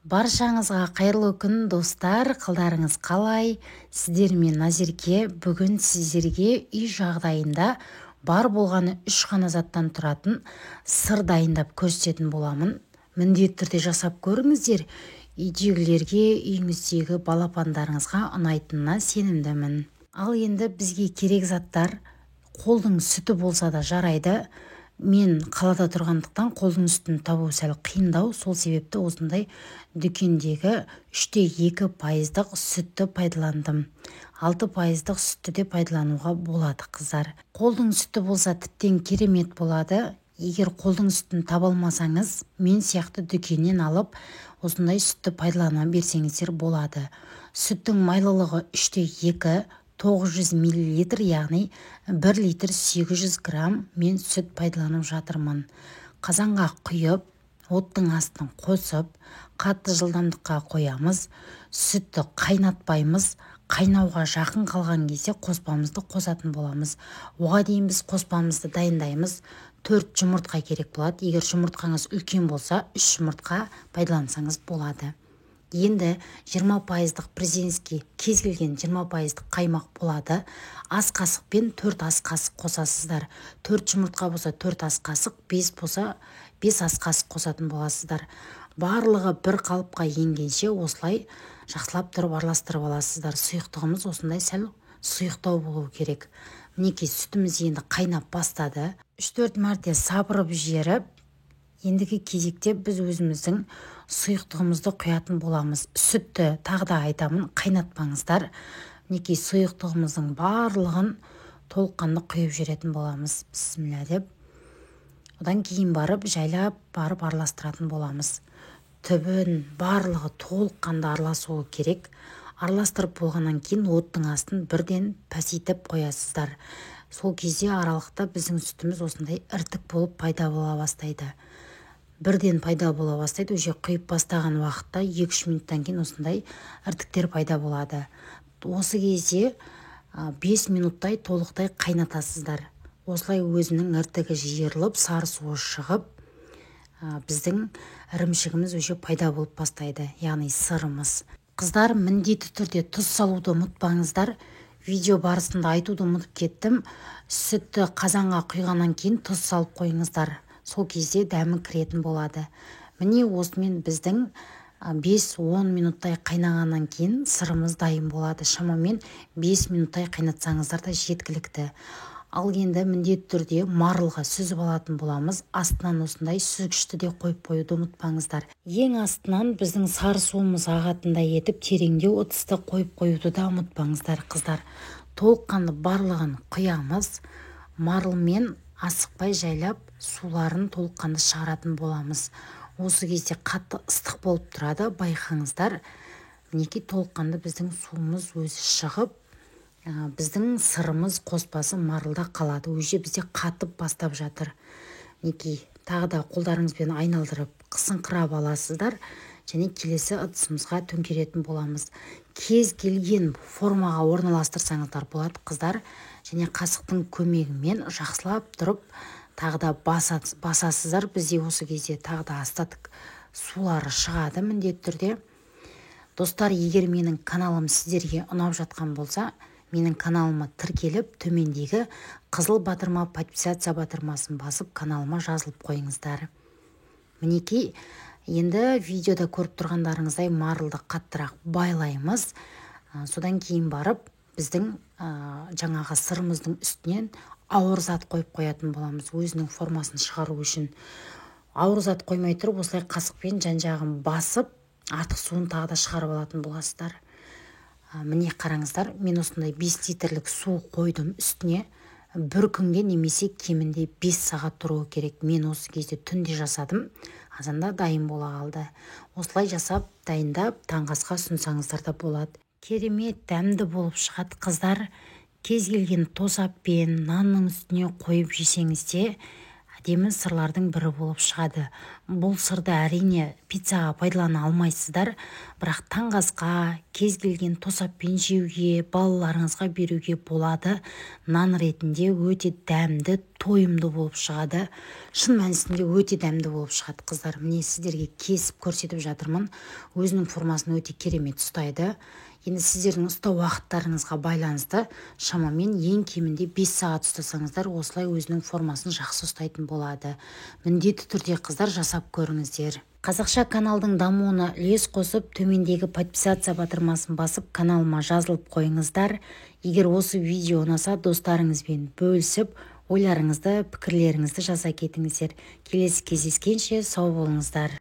Баршаңызға қайырлы күн, достар! Қалдарыңыз қалай? Сіздермен Назерке. Бүгін сіздерге үй жағдайында бар болғаны үш ғана заттан тұратын сыр дайындап көрсететін боламын. Міндетті түрде жасап көріңіздер. Үйдегілерге, үйіңіздегі балапандарыңызға ұнайтынына сенімдімін. Ал енді бізге керек заттар: қолдың сүті болса да жарайды. Мен қалада тұрғандықтан, қолдың сүтін табу сәл қиындау, сол себепті осындай дүкендегі 3,2 пайыздық сүтті пайдаландым. 6 пайыздық сүтті де пайдалануға болады, қыздар. Қолдың сүті болса, тіптен керемет болады. Егер қолдың сүтін таба алмасаңыз, мен сияқты дүкеннен алып, осындай сүтті пайдалана берсеңіздер болады. Сүттің майлылығы 3,2, 900 миллилитр, яғни 1 литр 800 грамм мен сүт пайдаланып жатырмын. Қазанға құйып, оттың астын қосып, қатты жылдамдыққа қоямыз. Сүтті қайнатпаймыз. Қайнауға жақын қалған кезде қоспамызды қосатын боламыз. Оған дейін біз қоспамызды дайындаймыз. Төрт жұмыртқа керек болады. Егер жұмыртқаңыз үлкен болса, үш жұмыртқа пайдалансаңыз болады. Енді 20 пайыздық президентский, кез келген 20 пайыздық қаймақ болады. Ас қасықпен 4 ас қасық қосасыздар. Төрт жұмыртқа болса, 4 ас қасық, 5 болса, 5 ас қасық қосатын боласыздар. Барлығы бір қалыпқа енгенше осылай жақсылап тұрып араластырып аласыздар. Сұйықтығымыз осындай сәл сұйықтау болу керек. Мінекей, сүтіміз енді қайнап бастады. 3-4 мәрте сапырып жіберіп, ендігі кезекте біз өзіміздің сұйықтығымызды құятын боламыз. Сүтті, тағы да айтамын, қайнатпаңыздар. Мінекей, сұйықтығымыздың барлығын толыққанды құйып жіберетін боламыз, бісміллә деп. Одан кейін барып, жайлап барып араластыратын боламыз. Түбін барлығы толыққанды араласуы керек. Араластырып болғаннан кейін оттың астын бірден пәсейтіп қоясыздар. Сол кезде аралықта біздің сүтіміз осындай іртік болып пайда бола бастайды. Бірден пайда бола бастайды. Уже құйып бастаған уақытта 2-3 минуттан кейін осындай іртіктер пайда болады. Осы кезде 5 минуттай толықтай қайнатасыздар. Осылай өзінің іртігі жиырылып, сары суы шығып, біздің ірімшігіміз уже пайда болып бастайды, яғни сырымыз. Қыздар, міндетті түрде тұз салуды ұмытпаңыздар. Видео барысында айтуды ұмытып кеттім. Сүтті қазанға құйғаннан кейін тұз салып қойыңыздар. Сол кезде дәмі кіретін болады. Міне, осымен біздің 5-10 минуттай қайнағаннан кейін сырымыз дайын болады. Шамамен 5 минуттай қайнатсаңыздар да жеткілікті. Ал енді міндетті түрде марлыға сүзіп алатын боламыз. Астынан осындай сүзгішті де қойып қоюды ұмытпаңыздар. Ең астынан біздің сары суымыз ағатындай етіп тереңдеу ыдысты қойып қоюды да ұмытпаңыздар, қыздар. Толыққанды барлығын құямыз. Марлмен асықпай, жайлап суларын толыққанды шығаратын боламыз. Осы кезде қатты ыстық болып тұрады, байқаңыздар. Мінекей, толыққанды біздің суымыз өзі шығып, біздің сырымыз қоспасы марлда қалады. Уже бізде қатып бастап жатыр. Мінекей, тағы да қолдарыңызбен айналдырып, қысыңқырап аласыздар және келесі ыдысымызға төңкеретін боламыз. Кез келген формаға орналастырсаңыздар болады, қыздар. Және қасықтың көмегімен жақсылап тұрып тағы да басасыздар. Бізде осы кезде тағы да остаток сулары шығады міндетті түрде. Достар, егер менің каналым сіздерге ұнап жатқан болса, менің каналыма тіркеліп, төмендегі қызыл батырма, подписаться батырмасын басып, каналыма жазылып қойыңыздар. Мінекей, енді видеода көріп тұрғандарыңыздай, марлды қаттырақ байлаймыз. Содан кейін барып біздің жаңағы сырымыздың үстінен ауыр зат қойып қоятын боламыз, өзінің формасын шығару үшін. Ауыр зат қоймай тұрып, осылай қасықпен жан жағын басып, артық суын тағы да шығарып алатын боласыздар. Міне, қараңыздар, мен осындай 5 литрлік су қойдым үстіне. Бір күнге немесе кемінде 5 сағат тұруы керек. Мен осы кезде түнде жасадым, азанда дайын бола қалды. Осылай жасап, дайындап, таңғы асқа ұсынсаңыздар да болады. Керемет дәмді болып шығады, қыздар. Кез келген тосаппен, нанның үстіне қойып жесеңіз де Әдемі сырлардың бірі болып шығады. Бұл сырды, әрине, пиццаға пайдалана алмайсыздар, бірақ таңғы асқа, кез келген тосаппен жеуге, балаларыңызға беруге болады. Нан ретінде өте дәмді, тойымды болып шығады. Шын мәнісінде өте дәмді болып шығады, қыздар. Міне, сіздерге кесіп көрсетіп жатырмын. Өзінің формасын өте керемет ұстайды. Енді сіздердің ұстау уақыттарыңызға байланысты, шамамен ең кемінде 5 сағат ұстасаңыздар, осылай өзінің формасын жақсы ұстайтын болады. Міндетті түрде, қыздар, жасап көріңіздер. Қазақша каналдың дамуына үлес қосып, төмендегі «Подписаться» батырмасын басып, каналыма жазылып қойыңыздар. Егер осы видео ұнаса, достарыңызбен бөлісіп, ойларыңызды, пікірлеріңізді жаза кетіңіздер. Келесі кездескенше сау болыңыздар!